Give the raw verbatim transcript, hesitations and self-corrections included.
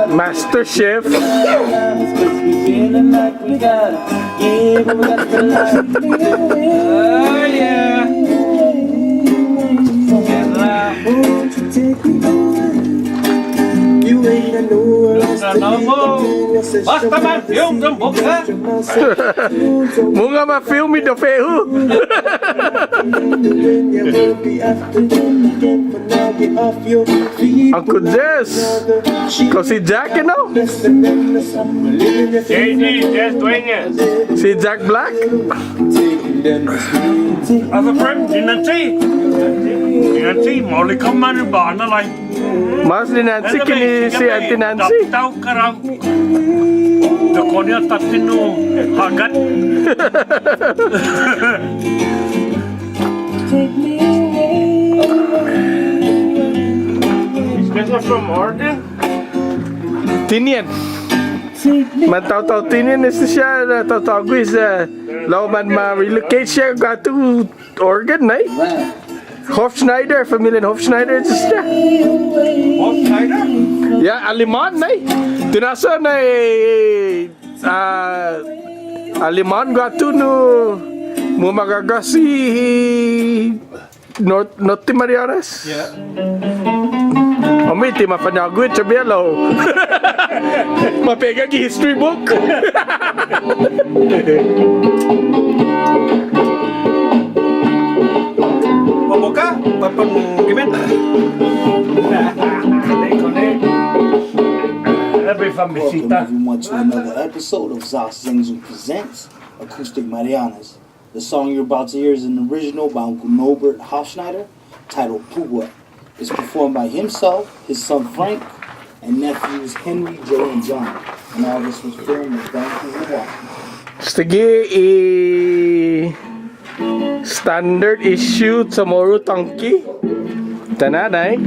Master Chef. Basta man, yung, yung, ha? Mungnga ma film i dofe'o. Uncle Jess. Kao si Jack, you know? J D, Jess Dueñas. Si Jack Black. As a friend, dinanche. Dinanche, maolek ham man ba na lai. Mas dinanche kinu si Auntie Nancy. Tau karang. Dakuni ha' tatte nu hågat. This one from Oregon? Tinian. Mantaotao Tinian este siha, taotao guihi, lao manma relocate siha guatu Oregon, nai? Hofschneider, familian Hofschneider, siha. Hofschneider? Ya, Aleman, nai? Tinasso, nai, ah, Aleman guatu nu mumagågåsi North, North Marianas? Ya. Om ti mafañågu i trabia lao mapega gi history book. Maboka, papan gimen. Welcome everyone to another episode of Zas Zengzong Presents Acoustic Marianas. The song you're about to hear is an original by Uncle Norbert Hofschneider titled Pugua. It's performed by himself, his son Frank, and nephews Henry, Joe, and John. And all this was filmed in Vancouver, Washington. Estague' i standard issue Chamorro Tonke. Tåya' nai.